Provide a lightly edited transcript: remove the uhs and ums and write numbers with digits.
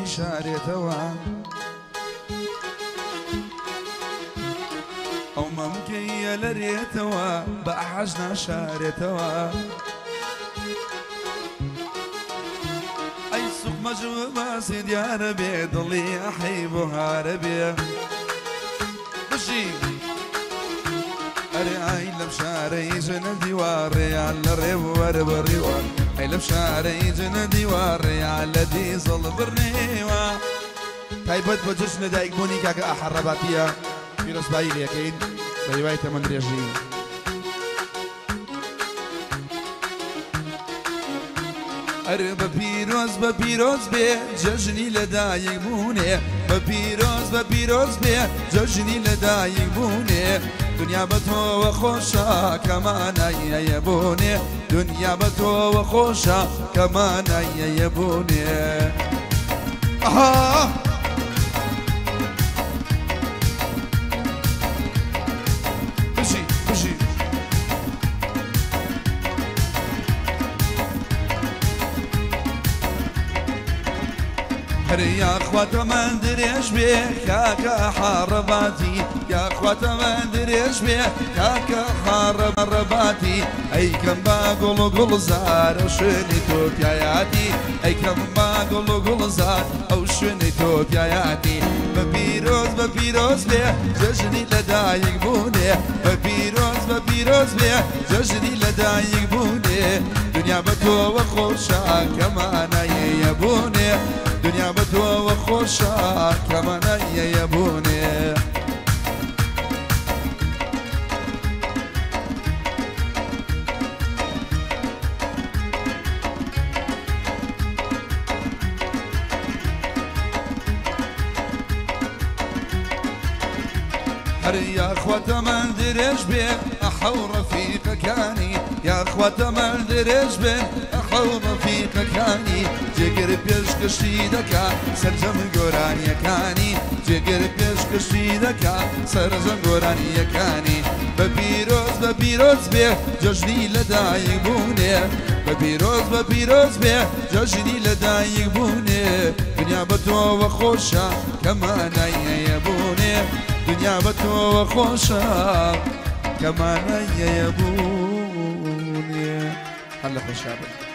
بیشارێتەوە ئەو مەمکەیە لەرێتەوە بە ئەحەش ناشارێتەوە ئەی سوقمەژ باسی دیارە بێ دڵی ئەحەی بۆ هارە بێ بژی ئەرێ ئای لەم شارەی ژنە دیوارەیان لە ڕێ وەرە بڕیوە ئەی لەم شارەی ژنە دیوارەیان لە دیزڵ بڕنێوە تایبەت بە جەژن لەدایکبوونی کاکە ئەحەڕەباتیە پیرۆزبایی لێکەین بە هیوای تەمەن درێژی. ئەرێ بە پیرۆز بە پیرۆز بێ جەژنی لەدایک بوونێ بە پیرۆز بە پیرۆز بێ جەژنی لەدایک بوونێ دنیا بە تۆوە خۆشە کەمانایەیە بوونێ دنیا بە تۆوە خۆشە کەمانایەیە بوونێ ئەها بژی بژی هەرێ یاخوا تەمەن درێژ بێ کاکە حاڕەباتی یاخوا تەمەن درێژ بێ کاکە حاڕەباتی ئەی کەم با گوڵ و گوڵزار ئەو شوێنی تۆ پیایاتی ئەی کەم با گوڵ و گوڵزار ئەو شوێنی تۆ پیایاتی بە پیرۆز بە پیرۆز بێ جەژنی لەدایک بوونێ بە پیرۆز بە پیرۆز بێ جەژنی لەدایک بوونێ دنیا بە تۆوە خۆشە کەمانایەیە بوونێ دنیا بە تۆوە خۆشە کەمانایەیە بوونێ هەر یاخوا تەمەن درێژ بێ ئەحەو ڕەفیقەکانی یاخوا تەمەن درێژ بێ ئەحەو ڕەفیقەکانی جێگر پێشکەشی دەکا سەرجەم گۆرانیەکانی جێگر پێشکەشی دەکا سەرجەم گۆرانیەکانی بە پیرۆز بە پیرۆز بێ جەژنی لەدایک بوونێ بە پیرۆز بە پیرۆز بێ جەژنی لەدایک بوونێ دنیا بە تۆوە خۆشە کەمانایەیە بوونێ دنیا بە تۆوە خۆشە کەمانایەیە بوونێ هەر لە خۆشا بن.